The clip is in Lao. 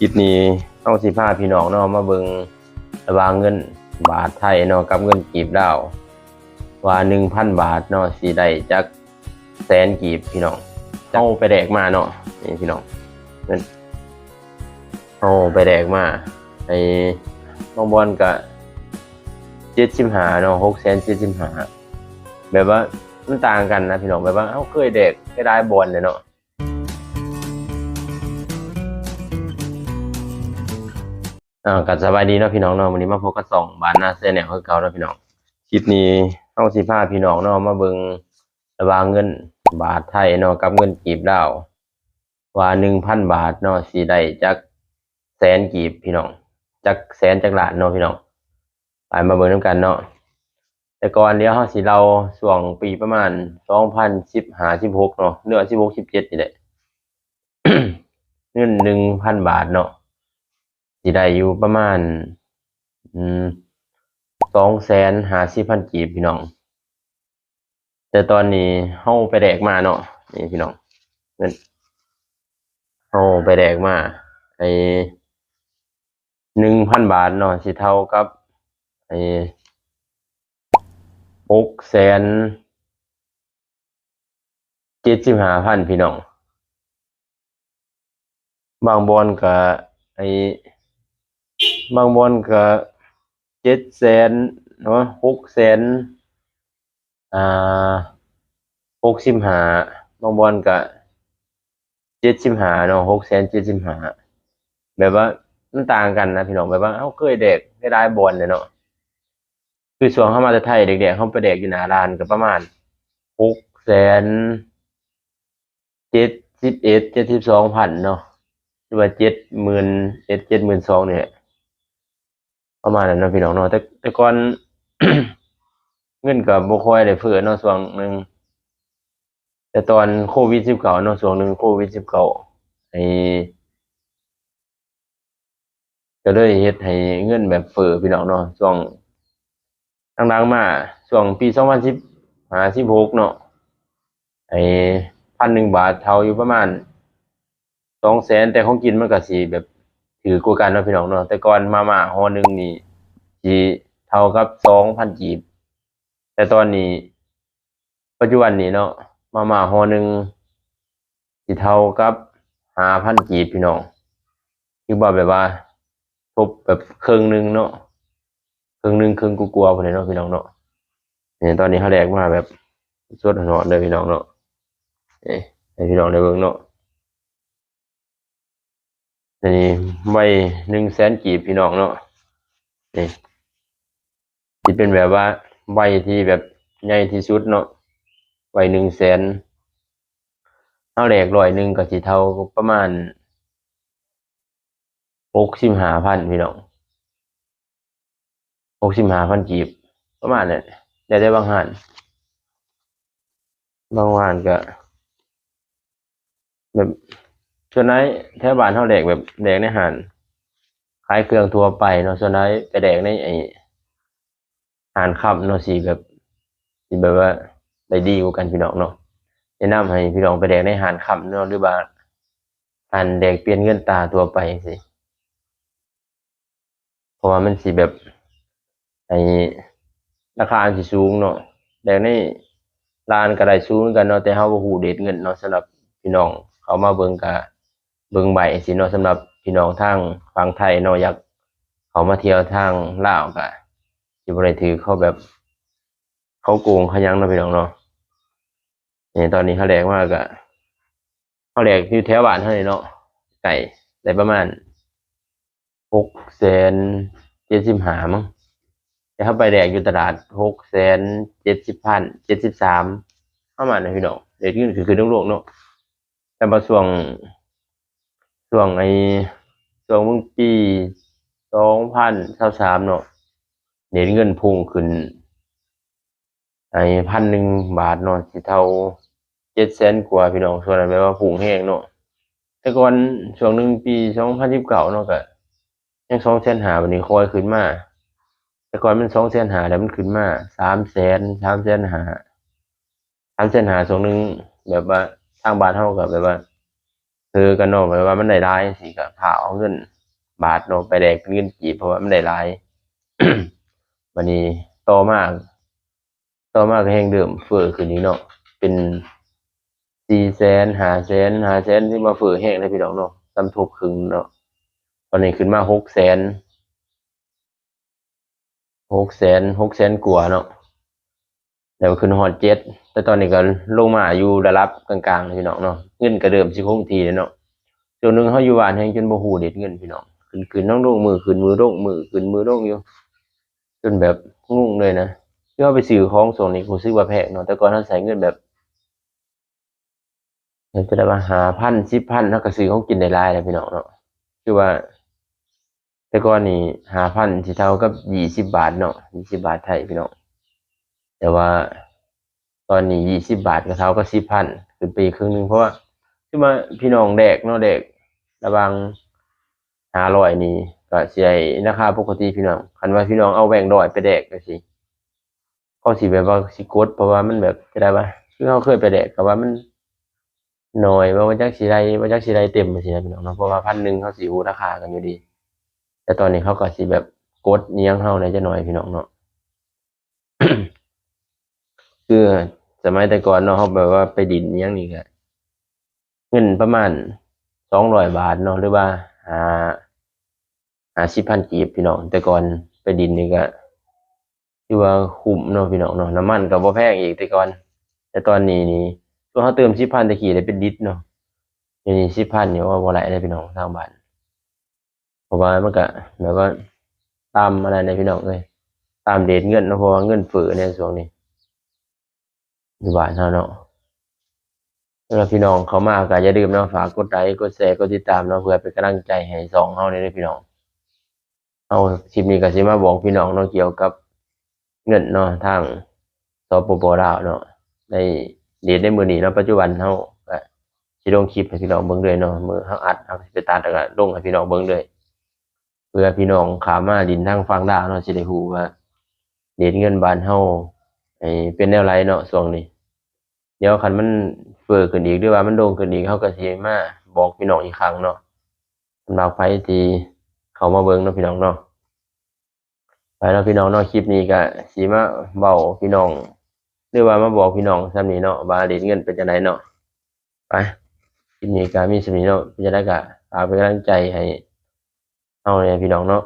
ຄລິບນີ້ເຮົາຊິພາພີ່ນ້ອງເນາະ ມາເບິ່ງລະຫວ່າງເງິນບາດໄທເນາະ ກັບເງິນກີບລາວ ວ່າໜຶ່ງພັນບາດເນາະ ຊິໄດ້ຈັກແສນກີບພີ່ນ້ອງ. ເຮົາໄປແລກມາເນາະ ນີ້ພີ່ນ້ອງ ເງິນ ເຮົາໄປແລກມາ ໄອ້ ບາງບ່ອນກະເຈັດສິບຫ້າເນາະ ຫົກແສນເຈັດສິບຫ້າ ແບບວ່າມັນຕ່າງກັນນະພີ່ນ້ອງ ແບບວ່າເຮົາເຄີຍແລກໄດ້ຫຼາຍບ່ອນແລ້ວເນາະ. ອ່າ ກໍສະບາຍດີເນາະພີ່ນ້ອງເນາະ ມື້ນີ້ມາພົບກັບຊ່ອງບ້ານນາແຊນແນວຄືເກົ່າເນາະພີ່ນ້ອງ. ຄລິບນີ້ເຮົາຊິພາພີ່ນ້ອງເນາະ ມາເບິ່ງລະຫວ່າງເງິນບາດໄທເນາະ ກັບເງິນກີບລາວ ວ່າໜຶ່ງພັນບາດເນາະ ຊິໄດ້ຈັກແສນກີບພີ່ນ້ອງ ຈັກແສນຈັກລ້ານເນາະພີ່ນ້ອງ. ໄປມາເບິ່ງນຳກັນເນາະ. ແຕ່ກ່ອນດຽວເຮົາຊິເລົ່າຊ່ວງປີປະມານສອງພັນສິບຫ້າ ສິບຫົກເນາະ ຫຼືວ່າສິບຫົກ ສິບເຈັດນີ້ແຫຼະ ເງິນໜຶ່ງພັນບາດເນາະ ຊິໄດ້ຢູ່ປະມານ ອືມ ສອງແສນຫ້າສິບພັນກີບພີ່ນ້ອງ. ແຕ່ຕອນນີ້ເຮົາໄປແລກມາເນາະ ນີ້ພີ່ນ້ອງ ເງິນ ເຮົາໄປແລກມາ ໄອ້ ໜຶ່ງພັນບາດເນາະ ຊິເທົ່າກັບ ໄອ້ ຫົກແສນເຈັດສິບຫ້າພັນພີ່ນ້ອງ. ບາງບ່ອນກະ ໄອ້ ບາງບ່ອນກະເຈັດແສນເນາະ ຫົກແສນ ອ່າ ຫົກສິບຫ້າ ບາງບ່ອນກະເຈັດສິບຫ້າເນາະ ຫົກແສນເຈັດສິບຫ້າ ແບບວ່າມັນຕ່າງກັນນະພີ່ນ້ອງ ແບບວ່າເຮົາເຄີຍແລກໄດ້ຫຼາຍບ່ອນແລ້ວເນາະ. ຄືຊ່ວງເຮົາມາແຕ່ໄທແລກໆ ເຮົາໄປແລກຢູ່ໜ້າຮ້ານກໍປະມານຫົກແສນເຈັດສິບເອັດ ເຈັດສິບສອງພັນເນາະ ຫຼືວ່າເຈັດໝື່ນເອັດ ເຈັດໝື່ນສອງນີ້ແຫຼະ ປະມານນັ້ນເນາະພີ່ນ້ອງເນາະ. ແຕ່ ແຕ່ກ່ອນ ເງິນກໍບໍ່ຄ່ອຍໄດ້ເຟີ້ເນາະ ຊ່ວງໜຶ່ງ ແຕ່ຕອນໂຄວິດສິບເກົ້າເນາະ ຊ່ວງໜຶ່ງໂຄວິດສິບເກົ້າ ໄອ້ ກໍເລີຍເຮັດໃຫ້ເງິນແບບເຟີ້ພີ່ນ້ອງເນາະ. ຊ່ວງຫຼັງໆມາ ຊ່ວງປີສອງພັນສິບຫ້າ ສິບຫົກເນາະ ໄອ້ ພັນໜຶ່ງບາດເທົ່າຢູ່ປະມານສອງແສນ ແຕ່ຂອງກິນມັນກໍຊິແບບຖືກກວ່າກັນເນາະພີ່ນ້ອງເນາະ. ແຕ່ກ່ອນມາມ່າຫໍ່ໜຶ່ງນີ້ຊິເທົ່າກັບສອງພັນກີບ ແຕ່ຕອນນີ້ ປັດຈຸບັນນີ້ເນາະ ມາມ່າຫໍ່ໜຶ່ງຊິເທົ່າກັບຫ້າພັນກີບພີ່ນ້ອງ ຖືວ່າແບບວ່າທົບແບບເຄິ່ງໜຶ່ງເນາະ ເຄິ່ງໜຶ່ງ ເຄິ່ງກວ່າໆພຸ້ນແຫຼະເນາະພີ່ນ້ອງເນາະ. ນີ້ຕອນນີ້ເຮົາແລກມາແບບສົດໆຮ້ອນໆເດີພີ່ນ້ອງເນາະ ນີ້ໃຫ້ພີ່ນ້ອງໄດ້ເບິ່ງເນາະ. ອັນນີ້ໃບໜຶ່ງແສນກີບພີ່ນ້ອງເນາະ ນີ້ຊິເປັນແບບວ່າໃບທີ່ແບບໃຫຍ່ທີ່ສຸດເນາະ ໃບໜຶ່ງແສນ ເຮົາແລກຮ້ອຍໜຶ່ງກໍຊິເທົ່າປະມານຫົກສິບຫ້າພັນພີ່ນ້ອງ ຫົກສິບຫ້າພັນກີບ ປະມານນັ້ນ ແລ້ວແຕ່ບາງຮ້ານ ບາງຮ້ານກໍແບບ ສ່ວນຫຼາຍແຖວບ້ານເຮົາແລກແບບແລກໃນຮ້ານຂາຍເຄື່ອງທົ່ວໄປເນາະ ສ່ວນຫຼາຍໄປແລກໃນໄອ້ຮ້ານຄຳເນາະ ຊິແບບ ຊິແບບວ່າໄດ້ດີກວ່າກັນພີ່ນ້ອງເນາະ. ແນະນຳໃຫ້ພີ່ນ້ອງໄປແລກໃນຮ້ານຄຳເນາະ ຫຼືວ່າຮ້ານແລກປ່ຽນເງິນຕາທົ່ວໄປຈັ່ງຊີ້ ເພາະວ່າມັນຊິແບບ ໄອ້ ລາຄາມັນຊິສູງເນາະ ແລກໃນຮ້ານກໍໄດ້ສູງຄືກັນເນາະ ແຕ່ເຮົາບໍ່ຮູ້ເຣດເງິນເນາະ. ສຳລັບພີ່ນ້ອງເຂົ້າມາເບິ່ງກໍເບິ່ງໄວ້ຈັ່ງຊີ້ເນາະ ສຳລັບພີ່ນ້ອງທາງຝັ່ງໄທເນາະ ຢາກເຂົ້າມາທ່ຽວທາງລາວກໍຊິບໍ່ໄດ້ຖືກເຂົາແບບ ເຂົາໂກງເຂົາຫຍັງເນາະພີ່ນ້ອງເນາະ. ນີ້ຕອນນີ້ເຮົາແລກມາກະ ເຮົາແລກຢູ່ແຖວບ້ານເຮົານີ້ເນາະ ໃກ້ໄດ້ປະມານຫົກແສນເຈັດສິບຫ້າມັ້ງ ແຕ່ເຮົາໄປແລກຢູ່ຕະຫຼາດຫົກແສນເຈັດສິບພັນ ເຈັດສິບສາມ ປະມານນັ້ນພີ່ນ້ອງ. ເຣດເງິນຂຶ້ນໆລົງໆເນາະ ແຕ່ວ່າຊ່ວງ ຊ່ວງໄອ້ ຊ່ວງເບິ່ງປີສອງພັນຊາວສາມເນາະ ເຣດເງິນພຸ່ງຂຶ້ນ ໄອ້ ພັນໜຶ່ງບາດເນາະ ຊິເທົ່າເຈັດແສນກວ່າພີ່ນ້ອງ. ຊ່ວງນັ້ນແບບວ່າພຸ່ງແຮງເນາະ ແຕ່ກ່ອນຊ່ວງໜຶ່ງປີສອງພັນສິບເກົ້າເນາະ ກະຍັງສອງແສນຫ້າ ບາດນີ້ຄ່ອຍຂຶ້ນມາ ແຕ່ກ່ອນມັນສອງແສນຫ້າ ແລ້ວມັນຂຶ້ນມາສາມແສນ ສາມແສນຫ້າ ສາມແສນຫ້າ ຊ່ວງໜຶ່ງ ແບບວ່າທາງບ້ານເຮົາກໍແບບວ່າເຮີກັນເນາະ ແບບວ່າມັນໄດ້ຫຼາຍຈັ່ງຊີ້ ກໍພາເອົາເງິນ ບາດເນາະ ໄປແລກເປັນເງິນກີບ ເພາະວ່າມັນໄດ້ຫຼາຍ. ບັດນີ້ຕໍ່ມາ ຕໍ່ມາກໍແຮງເລີ່ມເຟີ້ຂຶ້ນອີກເນາະ ເປັນສີ່ແສນ ຫ້າແສນ ຫ້າແສນ ຖືວ່າເຟີ້ແຮງເດ້ພີ່ນ້ອງເນາະ ສ່ຳທົບເຄິ່ງເນາະ. ຕອນນີ້ຂຶ້ນມາຫົກແສນ ຫົກແສນ ຫົກແສນກວ່າເນາະ ແລ້ວຂຶ້ນຮອດເຈັດ ແຕ່ຕອນນີ້ກໍລົງມາຢູ່ລະດັບກາງໆ ພີ່ນ້ອງເນາະ. ເງິນກໍເລີ່ມຊິຄົງທີ່ແລ້ວເນາະ. ຊ່ວງໜຶ່ງເຮົາຢູ່ບ້ານແຮງຈົນບໍ່ຮູ້ເດັດເງິນພີ່ນ້ອງ ຂຶ້ນໆ ລົງໆ ມື້ຂຶ້ນມື້ລົງ ມື້ຂຶ້ນມື້ລົງຢູ່ ຈົນແບບງົງເລີຍນະ. ຄືເຮົາໄປຊື້ຂອງຊ່ວງນີ້ກໍຮູ້ສຶກວ່າແພງເນາະ ແຕ່ກ່ອນເຮົາໃຊ້ເງິນແບບ ເຮົາຈະໄດ້ວ່າຫ້າພັນ ສິບພັນ ເຮົາກໍຊື້ຂອງກິນໄດ້ຫຼາຍແລ້ວພີ່ນ້ອງເນາະ. ຄືວ່າແຕ່ກ່ອນນີ້ຫ້າພັນຊິເທົ່າກັບຍີ່ສິບບາດເນາະ ຍີ່ສິບບາດໄທພີ່ນ້ອງ. ແຕ່ວ່າຕອນນີ້ຍີ່ສິບບາດກໍເທົ່າກັບສິບພັນ ຂຶ້ນໄປອີກເຄິ່ງໜຶ່ງ ເພາະວ່າຄືວ່າພີ່ນ້ອງແລກເນາະ ແລກລະຫວ່າງຫ້າຮ້ອຍນີ້ກໍຊິໄດ້ລາຄາປົກກະຕິພີ່ນ້ອງ. ຄັນວ່າພີ່ນ້ອງເອົາແບງຮ້ອຍໄປແລກຈັ່ງຊີ້ ເຂົາຊິແບບວ່າຊິກົດ ເພາະວ່າມັນແບບ ຈະໄດ້ວ່າ ຄືເຮົາເຄີຍໄປແລກກໍວ່າມັນໜ້ອຍ ວ່າ ວ່າຈັກຊິໄດ້ ວ່າຈັກຊິໄດ້ເຕັມຈັ່ງຊີ້ນະພີ່ນ້ອງເນາະ. ເພາະວ່າພັນໜຶ່ງເຮົາຊິຮູ້ລາຄາກັນຢູ່ດີ ແຕ່ຕອນນີ້ເຂົາກໍຊິແບບກົດອີ່ຫຍັງເຮົາແດ່ຈັກໜ້ອຍພີ່ນ້ອງເນາະ. ຄືສະໄໝແຕ່ກ່ອນເນາະ ເຮົາແບບວ່າໄປຫຼິ້ນອີ່ຫຍັງນີ້ກໍ ເງິນປະມານສອງຮ້ອຍບາດເນາະ ຫຼືວ່າຫ້າ ຫ້າສິບພັນກີບພີ່ນ້ອງ. ແຕ່ກ່ອນໄປຫຼິ້ນນີ້ກໍຖືວ່າຄຸ້ມເນາະພີ່ນ້ອງເນາະ ນ້ຳມັນກໍບໍ່ແພງອີກແຕ່ກ່ອນ. ແຕ່ຕອນນີ້ນີ້ ຕົວເຮົາເຕີມສິບພັນ ແຕ່ກີ້ໄດ້ເປັນລິດເນາະ ດຽວນີ້ສິບພັນນີ້ ໂອ້ ບໍ່ໄດ້ເດ້ພີ່ນ້ອງ ທາງບ້ານ. ເພາະວ່າມັນກະແບບວ່າຕາມອັນນັ້ນແຫຼະພີ່ນ້ອງເອີຍ ຕາມເຣດເງິນເນາະ ເພາະວ່າເງິນເຟີ້ໃນຊ່ວງນີ້ຢູ່ບ້ານເຮົາເນາະ. ສຳລັບພີ່ນ້ອງເຂົ້າມາກໍຢ່າລືມເນາະ ຝາກກົດໄລ ກົດແຊ ກົດຕິດຕາມເນາະ ເພື່ອເປັນກຳລັງໃຈໃຫ້ຊ່ອງເຮົາແດ່ເດີພີ່ນ້ອງ. ເອົາ ຄລິບນີ້ກໍຊິມາບອກພີ່ນ້ອງເນາະ ກ່ຽວກັບເງິນເນາະ ທາງ ສປປ ລາວເນາະ ໃນເດດໃນມື້ນີ້ເນາະ. ປັດຈຸບັນເຮົາກໍຊິລົງຄລິບໃຫ້ພີ່ນ້ອງເບິ່ງເລີຍເນາະ ມື້ເຮົາອັດ ເຮົາກໍຊິໄປຕັດ ແລ້ວກໍລົງໃຫ້ພີ່ນ້ອງເບິ່ງເລີຍ ເພື່ອພີ່ນ້ອງຂ້າມມາຫຼິ້ນທາງຝັ່ງລາວເນາະ ຊິໄດ້ຮູ້ວ່າເດດເງິນບ້ານເຮົາ ເປັນແນວໃດເນາະຊ່ວງນີ້. ດຽວຄັນມັນເຟີ້ຂຶ້ນອີກ ຫຼືວ່າມັນໂດ່ງຂຶ້ນອີກ ເຮົາກໍຊິມາບອກພີ່ນ້ອງອີກຄັ້ງເນາະ ສຳລັບໃຜທີ່ເຂົ້າມາເບິ່ງເນາະ ພີ່ນ້ອງເນາະ. ໄປເນາະ ພີ່ນ້ອງເນາະ ຄລິບນີ້ກໍຊິມາເວົ້າພີ່ນ້ອງ ຫຼືວ່າມາບອກພີ່ນ້ອງສ່ຳນີ້ເນາະ ວ່າເດດເງິນເປັນຈັ່ງໃດເນາະ. ໄປ ຄລິບນີ້ກໍມີສ່ຳນີ້ເນາະ ເປັນຈັ່ງໃດກໍຝາກເປັນກຳລັງໃຈໃຫ້ເຮົາແດ່ພີ່ນ້ອງເນາະ.